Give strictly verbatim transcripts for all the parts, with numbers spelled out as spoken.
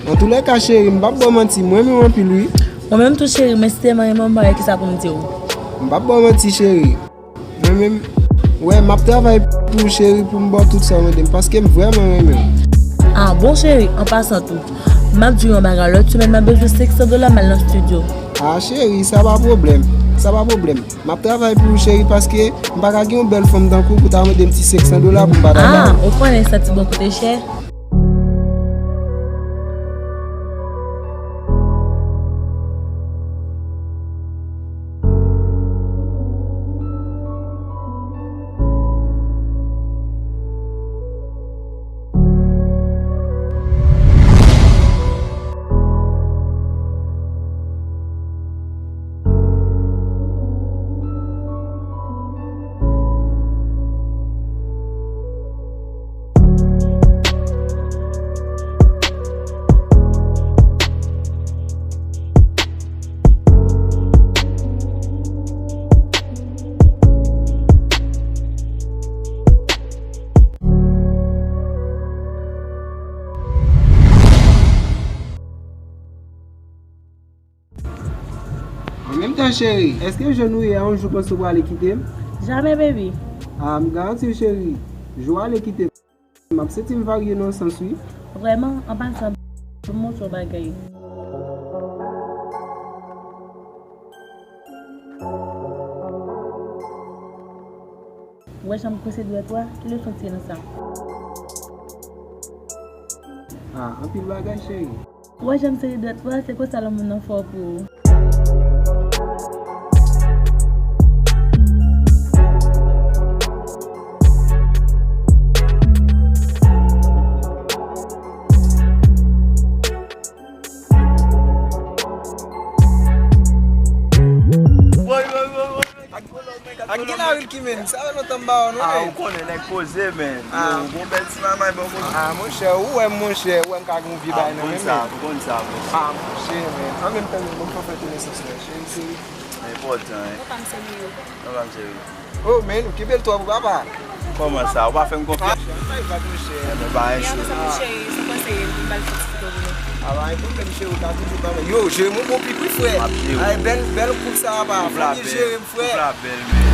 Antoulèka, cheri, m p ap ba w manti, m renmen w anpil, wi. Mwen menm tou, cheri, men si te mwen renmen w, m pa wè kisa pou m di w. M p ap ba w manti, cheri. Mwen menm, wè, m ap travay pou w, cheri, pou m ba w tout sa w mande m, paske m vrèman renmen w. Ah, bon, cheri, an pasan tou, m ap di w yon bagay, lòt semèn, m ap bezwen senk san dola, m al nan estidyo. Ah, cheri, sa pa pwoblèm, sa pa pwoblèm. M ap travay pou ou, cheri, paske m pa ka gen yon bèl fanm tankou w pou ta mande m ti senk san dola pou m pa ta ba ou. Ah, ou konnen santi bon koute chè. An menm tan, cheri, èske jan nou ye a, yon jou panse w prale kite m? Jamè, baby. Ah, m garanti w, cheri, jou w ale kite m, m ap santi m varye nan sans, wi. Vrèman, an pasan, ban m montre w bagay. Ou wè jan m kwense dwèt ou a? Ki leson w tire nan sa? Ah, anpil bagay, cheri. Ou wè jan m sere dwèt ou a, se konsa lanmou m nan fò pou ou. Ak Guy Larulle ki menm, sa fè lontan m pa wè w non, men. Ah, ou konnen nèg poze, men. Ah. Yo, gon bèl ti mamay bò kote. Ah, monchè, ou wè m, monchè, ou wè m ka gen yon vye bagay nan men m. Ah, ou konn sa, ou konn sa, monchè. Ah, monchè, men. An menm tan, men, bon, fò fè konesans, monchè. Cheri, cheri. Enpòtan, en. Papa m se Miro. Papa m se Miro. Oh, men, ou kenbe l twòp, papa. Kòman sa? Ou pa fè m konfyans? Ah, pa vag, monchè. Enben, pa anyen, cheri. Sa panse, m ba l fòs pou w. Ah, pa gen pwoblèm, cheri, ou ka toujou ba mwen. Yo, jere m yon bon pik, wi, frè. M ap jere w. Ay, bèl, bèl koup sa, papa. Fò n jere m, frè. Koup la bèl, men.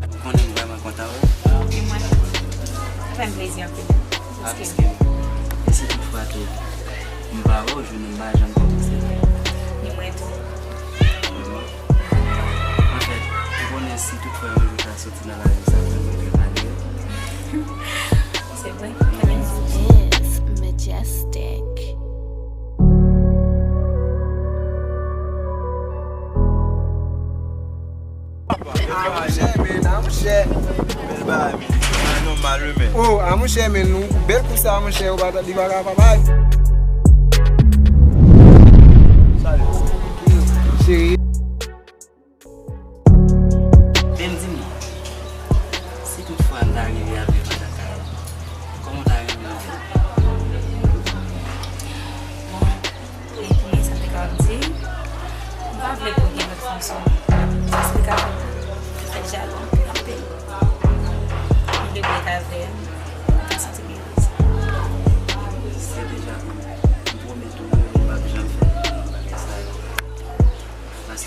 Ou konnen m vrèman kontan wè w. E mwen tou. Sa fè m plezi anpil. Ah, piske, e si toutfwa tou m pa wè w, jounen m pa janm kòmanse. Ni mwen tou. Vrèman. Anfèt, ou konnen si toutfwa yon jou ta soti nan lavi m, sa fè mwen trè malere. Se vre. This is Majestic. Ah, monchè, men, ah, monchè. Bèl bagay, men. Bagay nòmal, wi, men. Oh, ah, monchè, men, nou, bèl koup sa, monchè, ou pa, li pa ka pa bay. Salut. Cheri.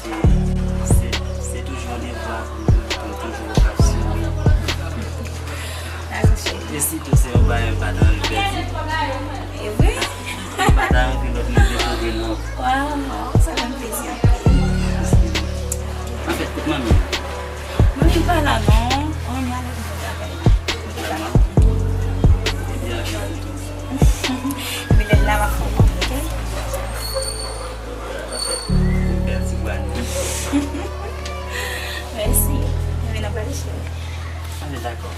Se, se, se toujou yon devwa pou, pou toujou ap souri. Dakò, cheri. E sitou se yon bagay m pa t anvi pèdi. E vre? M pa t anvi lòt moun dekouvri l non. Waw, sa fè m plezi anpil. Anfèt, kot manmi? Manmi pa la non. Manmi ale pou travay la. Li pa la. Ebyen, anfèt, men lè l la, m ap fè w konnen, oke? Bèl ti bwa nou. Mèsi. Ebyen, n ap pale, cheri. Anben, dakò.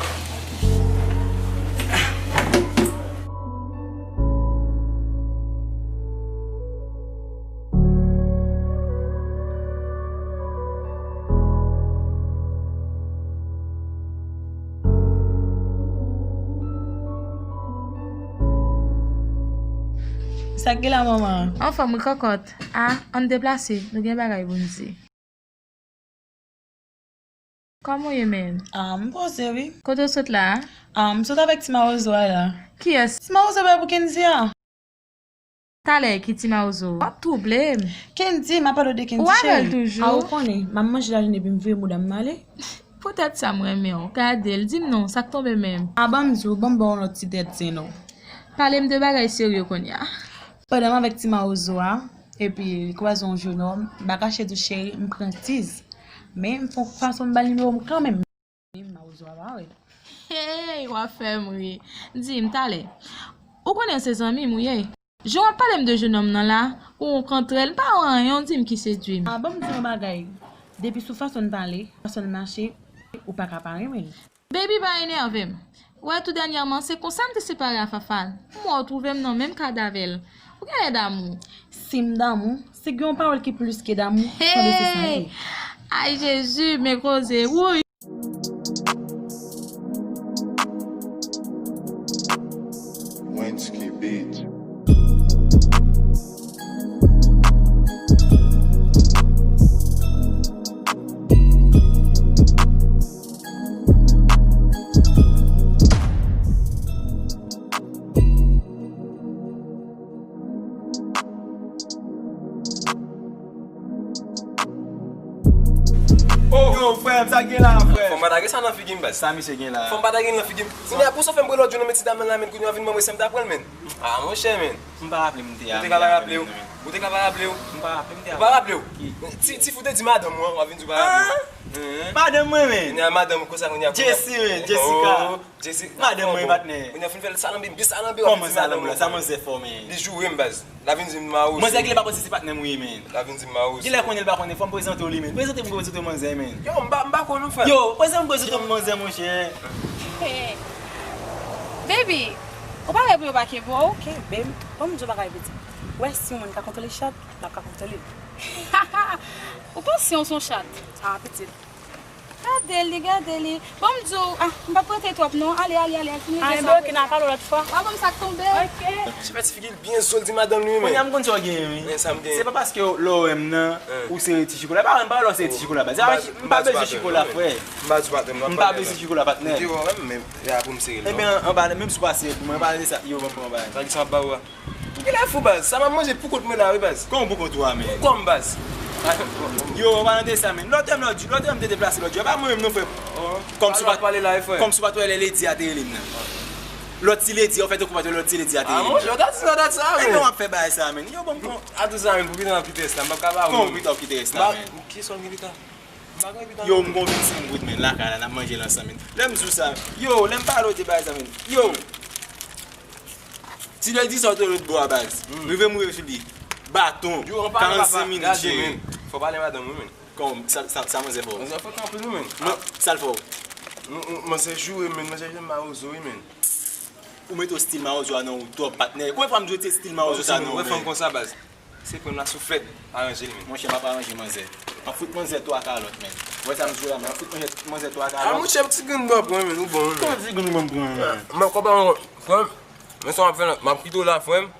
Sa k gen la, manman? Anfòm wi, kòkòt. A, ann deplase, nou gen bagay pou n di. Kòman w ye, menm? A, m poze, wi. Kote w sot la a? A, m sot avèk ti mawozo a la. Kiyès? Ti mawozo bay pou Kendy a. Talè ki ti mawozo? W ap twouble m. Kendy, m ap pale w de Kendy, cheri. Ou avè l toujou? A, ou konnen, m ap manje lajounen epi m vire mouda m m ale. Poutèt sa m renmen w. Gade l, di m non, sa k tonbe menm? A, ban m di w, ban m ba w yon lòt ti tèt sen non. Pale m de bagay serye kounye a. Pandan m avèk ti mawozo a, epi li kwaze yon jenòm, m pa kache di w cheri, m pran tiz. Men m fè yon fason m ba l nimewo m kanmenm. Menm mawozo a pa wè. Hey, w ap fè m ri. Di m talè. Ou konnen se zanmi m ou ye. Jan w ap pale m de jenòm nan la, ou rankontre l, m pa wè anyen, w di m ki sedui m. A, ban m di w yon bagay. Depi sou fason l pale, fason l mache, ou pa ka pa renmen l. Baby pa enève m. Ou wè tou dènyèman, se konsa m te separe a Fafan. M wè w twouve m nan menm kad avè l. Ou genlè damou. Si m damou, se gen yon pawòl ki plis ke damou, sanble se sa l ye. Hey! Ay Jezi, men koze, wouy! Wensky Beat. Oh, yo, frè m, sa gen la, frè? Fò m pa ta gen sa nan figi m, baz. Sa misye gen la? Fò m pa ta gen nan figi m. Kounye a, pou sa w fè m pran lòt jou nan men ti dam nan la, men kounye a w vin ban mwen san m ta pran l, men. Ah, monchè, men. M pa raple m te a. Ou te ka pa raple w? Ou te ka pa raple w? M pa raple m te a. Ou pa raple w? Ti, ti fou te di madanm ou an, w ap vin di w pa raple w. Madanm mwen, men. Kounye a madanm ou konsa, kounye a. Jessie, men, Jessica. Jesi, madanm mwen, patnè. Kounye a fin fè l salanbe, byen salanbe, w ap di madanm mwen. Kòman salanbe la? Sa manzè fò, men. Li joure m, baz. L ap vin di m mawozo. Manzè genlè pa panse se patnè m ou ye, men. L ap vin di m mawozo. Genlè konnen l pa konnen, fò m prezante w li, men. Prezante m, prezante w manzè, men. Yo, m pa, m pa konn non, frè. Yo, prezante m, prezante w manzè, monchè. Hey. Baby, ou pare pou yo pa kenbe w? Ok, babe. Bon, m di w bagay, pitit. Ou wè si yon moun ka kontwole chat, l ap ka kontwole m. Ou panse w se yon chat? Ah, pitit. Gade li, gade li. Bon, m di w, ah, m p ap rete twòp non. Ale, ale, ale, al fini. Ah, enben, ok, n a pale lòt fwa. W a ban m sa k tonbe. Ok. Ti pati figi l byen zo, l di madanm li, men. Kounye a m konn sa w genyen, wi. Men sa m genyen. Se pa paske lè w wè m nan, ou sere ti chikola. E pa wè m pa wè lè w sere ti chikola, baz. M pa bezwen chikola, frè. M pa bezwen chikola, patnè. M te wè w, men, e a pou m sere l non. Ebyen, anba, menm si w pa sere pou mwen, anba de sa, yo, ban m pran anba. Sa ki sa m ap ba w a? Ou genlè fou, baz. Sa m ap manje pou kont mwen la, wi, baz. Kòman pou kont ou a, men? Pou kò m, baz. Yo, an palan de sa, men. Lòt yè m, lòt jou, lòt yè m te deplase lòt jou. E pa mwen menm non, frè. Kòm si w pa t, kòm si w pa t wè lè ledi a te rele m nan. Lòt ti ledi a, ou fè tankou w pa t wè lòt ti ledi a te rele m nan. Ah, monchè, w ta di sa, w ta di sa, men. Ebyen, w ap fè bagay sa, men. Yo, ban m pran. A tou sa, men, pou pita w kite rès la, m p ap ka ba ou. Kòman pou pita w kite rès la, men? Kisa w gen pita? M pa gen pita non. Yo, m gon vennsenk goud, men, lakay la, n ap manje l ansanm, men. Lè m di w sa, yo, lè m pale w de bagay sa, men. Yo! Ti lè di sa w te lòt bò a, baz. M rive mouri sou li. Baton. Karannsenk minit, cheri. Fò pale madanm ou, men. Kòman, sa, sa, sa manzè fè w? Manzè fòt anpil, wi, men. Sa l fè w? Manzè joure, men. Manzè jwenn mawozo, wi, men. Ou mete w stil mawozo a nan ou twòp, patnè. Konbyen fwa m di w mete stil mawozo sa nan ou, men? Ou wè fanm konsa, baz. Se pran m la souflèt, aranje l, men. Monchè, m ap aranje manzè. M ap fout manzè twa kalòt, men. Ou wè sa m di w la, men. M ap fout manzè, manzè twa kalòt. Ah, monchè, ti grenn bò pran, men, ou bon, men. Kòman ti grenn bò pran, men? Mwen konpa, frè m. Men sa w ap fè la, m ap kite w la, frè m.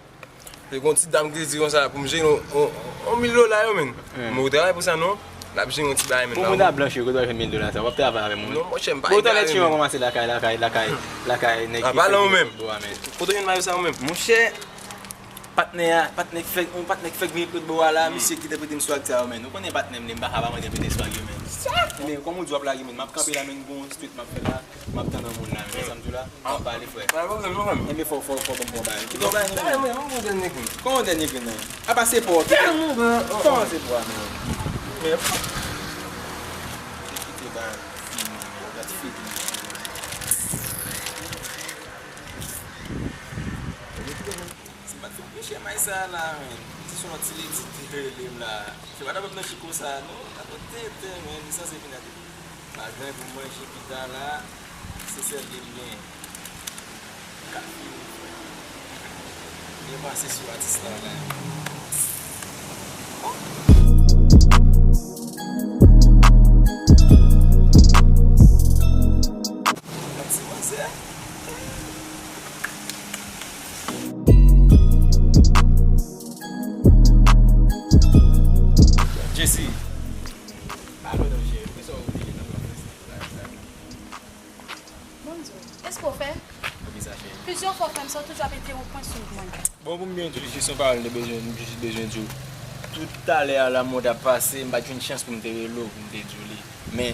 Se gon ti dam ki te di konsa pou m jere yon, yon, yon mil dola yo, men. Men ou travay pou sa, non? L ap jere yon ti bagay, men. Pou mouda blanch yo, kote w al jwenn mil dola sa? W ap travay avè m, wi. Non, monchè, m pa egal, men. Bon, talè ti yo ranmase lakay, lakay, lakay, lakay nèg ki fè bò a, men. Kote w jwenn bagay sa, ou menm? Monchè, Patnè a, patnè k fèk, yon patnè k fèk vin ret lòt bò a la, misye ki te prete m swag sa yo, menn. Ou konnen patnè m, li m pa ka pa mande prete swag yo, menn. Ebyen, kòm ou di w ap lage, menn, m ap kanpe la, menn, gon street m ap fè la, m ap tann yon moun la, menn, sa m di w la, m ap pale, frè. Pa gen pwoblèm, non, frè m. Ebyen, fò, fò, fò ban m pran bagay. Kite yon bagay, non, frè m. Kòman w dènye grenn? Kòman w dènye grenn nan? Apa se pa w ki fè? Kòman se pa w, menn? Men, kite bagay fini, menn, gad figi misye. Si m pa t fin pike may sa a la, menn. Se sou yon ti ledi te rele m la. Se pa t ap nan chiko sa a, non. T ap yon tenten, menn. Li sanse vin a depi. Pa gen pou manje pita la. Se sèl li m gen. Ka fini, frè. Byen pase sou atis la, la. Ti manzè. Jesse. Alò, non, cheri, men sa w te nan plan fè sa. Ban m di w, èske w fè? Poukisa, cheri? Plizyè fwa w fè m sa, w toujou ap entewonp mwen sou mwen. Bon, pou m byen di w, jis yon pawòl m te bezwen, m jis bezwen di w. Tout talè a la, mwen t ap pase, m pa t jwenn chans pou m te rele w, pou m te di w li. Men,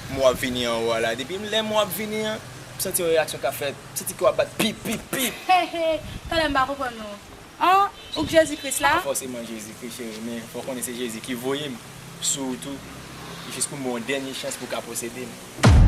m wè w ap vini anwo a la. Depi lè m wè w ap vini an, m santi yon reyaksyon k ap fèt. M santi kè w ap bat pip, pip, pip. Hey, hey, talè m pa konprann ou. An, ou k Jezi Kris la? Pa fòseman Jezi Kris, cheri, men fò w konnen se Jezi ki voye m sou ou tou, jis pou m ba w yon dènye chans pou w ka posede m.